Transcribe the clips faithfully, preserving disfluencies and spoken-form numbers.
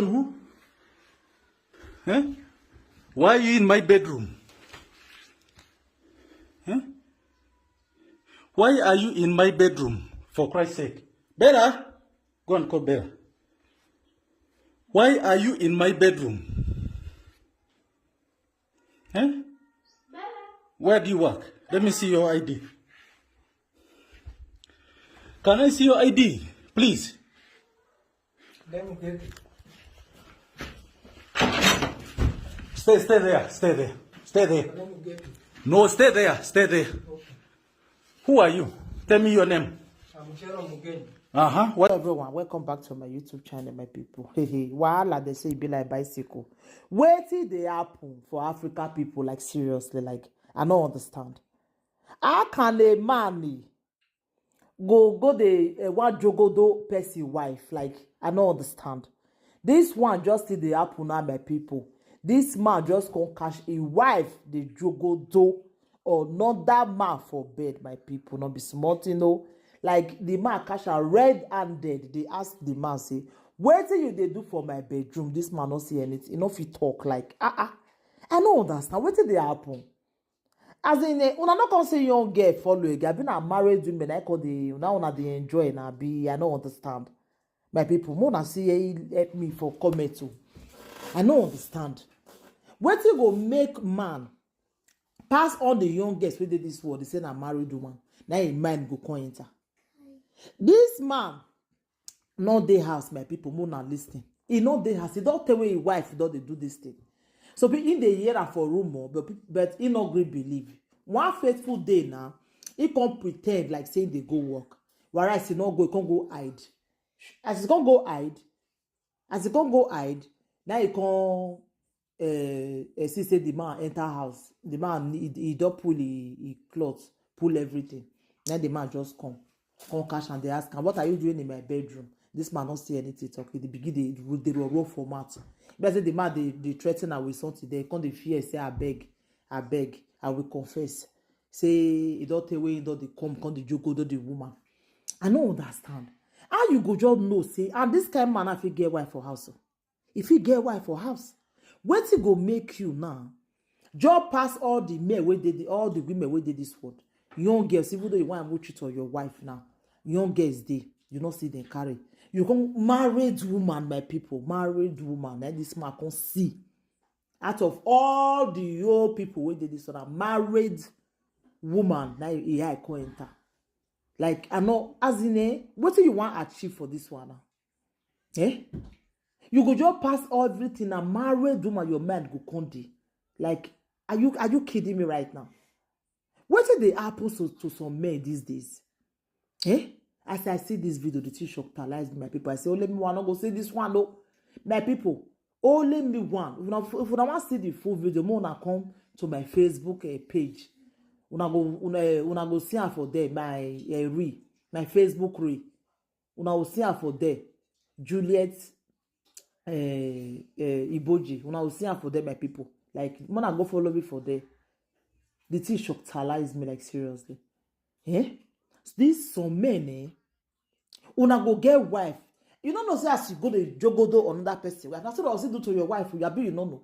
Who? Eh? Why are you in my bedroom? Eh? Why are you in my bedroom? For Christ's sake. Bella? Go and call Bella. Why are you in my bedroom? Eh? Where do you work? Let me see your I D. Can I see your I D, please? Let me get it. Stay, stay there, stay there, stay there. Let me get it. No, stay there, stay there. Okay. Who are you? Tell me your name. I'm Jerome Mugen. Uh-huh. What? Everyone, welcome back to my YouTube channel, my people. Hey, hey, wahala, they say e be like bicycle. Wetin dey happen for Africa people, like, seriously, like, I no understand. How can a man, eh, go, go dey, eh, wan jogodo person wife? Like, I no understand. This one just still dey happen now, my people. This man just come catch a wife dey jogodo another man for bed, my people. No be small thing, no. Like, the man catch am red-handed, dey ask the man say, "Wetin you dey do for my bedroom?" This man no see anything, he no fit talk. Like, ah, ah, I no understand wetin dey happen. As in, eh, una no come say young girl follow again. Abi na married women, I call the, una, una dey enjoy na, abi, I no understand. My people, make una see, eh, help me for comment o. I no understand. Wetin go make man pass all the young girls wey dey this world, they say na married woman, na im mind go come enter. This man no dey house, my people, make una listen. He no dey house. He don tell wey his wife don dey do this thing. So pe-, he dey hear am for rumor, but pe-, but he no gree believe. One faithful day now, he come pretend like say he dey go work. Whereas he no go, he come go hide. As he come go hide, as he come go hide, now he come, eh, eh, see say the man enter house. The man, he, he don pull him, him cloth, pull everything. Now the man just come, come catch am, dey ask am, "What are you doing in my bedroom?" This man no see anything talk. He dey begin dey ro-, dey roll, roll for mouth. Be like say the man dey, dey threaten am with something. Then he come dey fear, say, "Abeg, abeg, I will confess." Say he don tell wey he don dey come, come dey jogodo the woman. I no understand. How you go just know say, and this kind man, I fit get wife for house o. If he get wife for house, wetin go make you now just pass all the men wey dey the, all the women wey dey this world? Young girls, even though you wan even cheat on your wife now, young girls dey, you no see them carry. You come married woman, my people, married woman, na this man come see. Out of all the old people wey dey this one, na married woman, na e eye come enter. Like, I know, as in, eh, wetin you wan achieve for this one now? Eh? You go just pass everything, na married woman, your mind go come dey. Like, are you, are you kidding me right now? Wetin dey happen to, to some men these days? Eh? As I see this video, the thing shocktalize me, my people. I say, "Only me one no go see this one, no." My people, only me one. If una, if una wan see the full video, make una come to my Facebook, eh, page. Una go, una, eh, una go see am for there, my, eh, reel, my Facebook reel. Una go see am for there. Juliet, eh, eh, Iboji. Una go see am for there, my people. Like, make una go follow me for there. The thing shocktalize me, like, seriously. Eh? These some men, eh? Una go get wife. You no know say as you go dey jogodo another person wife, na so dem still do to your wife o, abi you no know?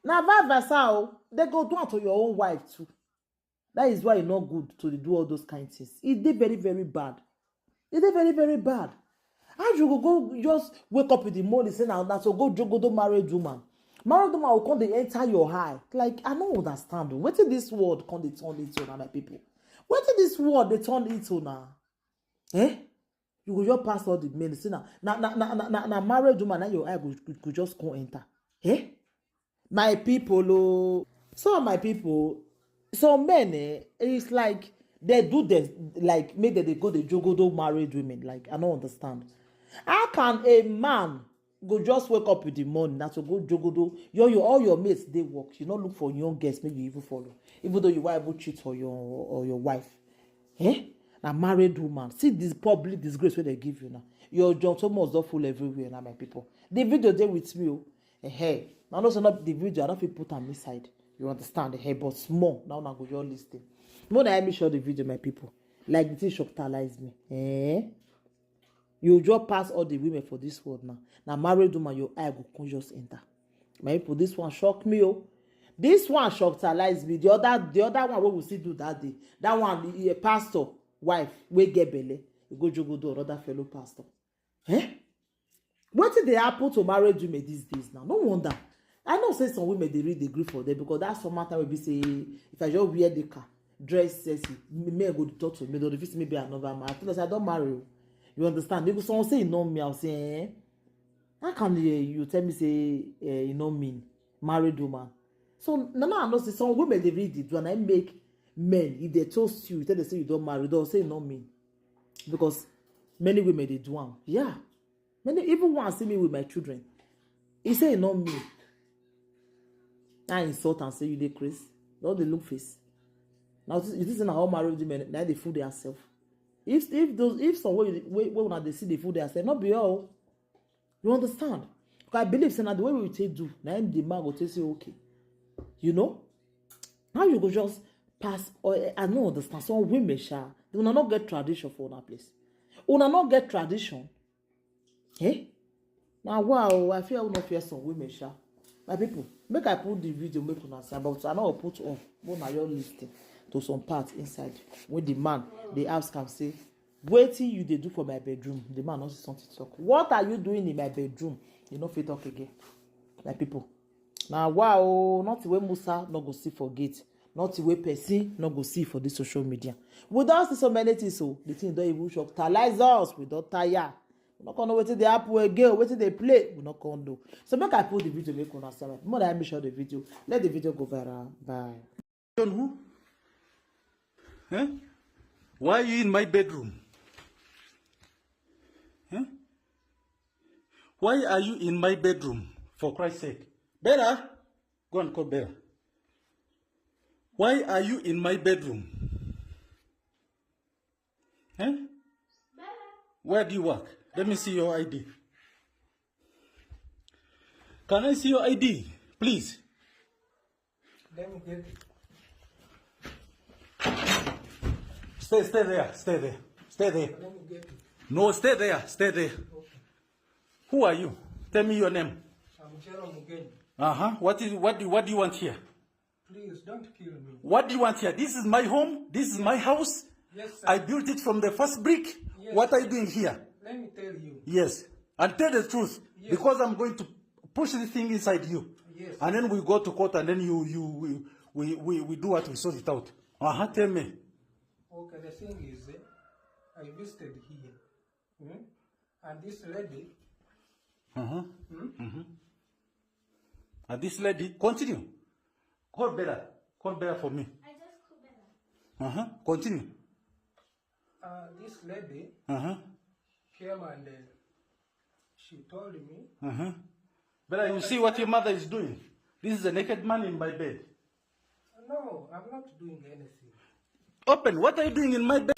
Na vice versa o. They go do am to your own wife too. That is why e no good to dey do all those kind things. E dey very, very bad. E dey very, very bad. How you go, go just wake up in the morning, say na, na to go jogodo married woman? Married woman go come dey enter your eye. Like, I no understand o. Wetin this world come dey turn into now, my people? Wetin this world dey turn into now? Eh? You go just pass all the men. See na, na, na, na, na, na, na married woman, na your eye go, go, go just come enter. Eh? My people, oh. So my people, some men, eh, it's like they do this, like, make them dey go dey jogodo married women. Like, I no understand. How can a man go just wake up in the morning, na to go jogodo? Your, your, all your mates dey work. You no look for young girls, make you even follow. Even though you wan even cheat on your, on your wife. Eh? Na married woman. See this public disgrace wey they give you now. Your John Thomas don full everywhere now, my people. The video dey with me o. Eh, eh. I know say not the video, I no fit put am inside. You understand? Eh, but small. Now una go just listen. Make una help me share the video, my people. Like, the thing shocktalize me. Eh? You just pass all the women for this world now. Now married woman, your eye go come just enter. My people, this one shock me, oh. This one shockalize me. The other, the other one wey we still do that day. That one, the, a pastor wife wey get belle, e go jogo do another fellow pastor. Eh? Wetin dey happen to married women these days now? No wonder. I know say some women dey read the grief for them because that's some matter wey be say if I just wear the car, dress sexy, m- men go dey talk to me, they refuse me be another man. I feel like I don marry. Oh. You understand? If someone say e no me, I'll say, eh? How can you, you tell me say eh, e no mean married woman? So now I know say some women dey read it and I make men if they toast you, tell them say you don't marry, they'll say e no mean because many women dey do am. Yeah, many even one see me with my children. He say e no mean. I insult and say you dey craze. Don't they look face? Now you think say na all married women na dey fool their self. If if those if some way wey wey una dey see dey fool their self, not be all. You understand? Because I believe say na the way we take do, na im the man go take say okay. You know? How you go just pass? Or eh, I no understand. Some women sha, they una not get tradition for una place. Una not get tradition. Eh? Now wow, I fear una fear some women sha. My people, make I put the video make una see, but I no go put on. But na your listing to some part inside when the man they ask am say, "Wetin you dey do for my bedroom?" The man no see something talk. "What are you doing in my bedroom?" You no fit talk again. My people, now wow, not the way Musa no go see for gate, not the way person no go see for this social media. We don see so many things, so the thing don even shock talize us. We don tire. We no come know wetin dey happen again, wetin dey play. We no come know. So make I put the video make una see am. Make I make sure the video. Let the video go viral. Bye. John, who? Eh? Why are you in my bedroom? Eh? Why are you in my bedroom? For Christ's sake. Bella, go and call Bella. Why are you in my bedroom? Eh? Where do you work? Let me see your I D. Can I see your I D, please? Let me get it. Stay, stay there, stay there, stay there. Let me get it. No, stay there, stay there. Okay. Who are you? Tell me your name. I'm Jerome Mugenyi. Uh huh. What is what do what do you want here? Please don't kill me. What do you want here? This is my home. This is my house. Yes, sir. I built it from the first brick. Yes, sir. What are you doing here? Let me tell you. Yes. And tell the truth. Yes. Because I'm going to push this thing inside you. Yes. And then we go to court and then you you we we, we, we do what we sort it out. Uh huh. Tell me. Okay, the thing is, eh, I visited here. Hmm? And this lady. Uh huh. Hmm? Mm-hmm. And this lady, continue. Call Bella. Call Bella for me. I just called Bella. Uh huh. Continue. Uh, this lady Uh huh. came and uh, she told me, Uh huh. Bella, you see what your mother is doing? This is a naked man in my bed. No, I'm not doing anything. Open. What are you doing in my bed?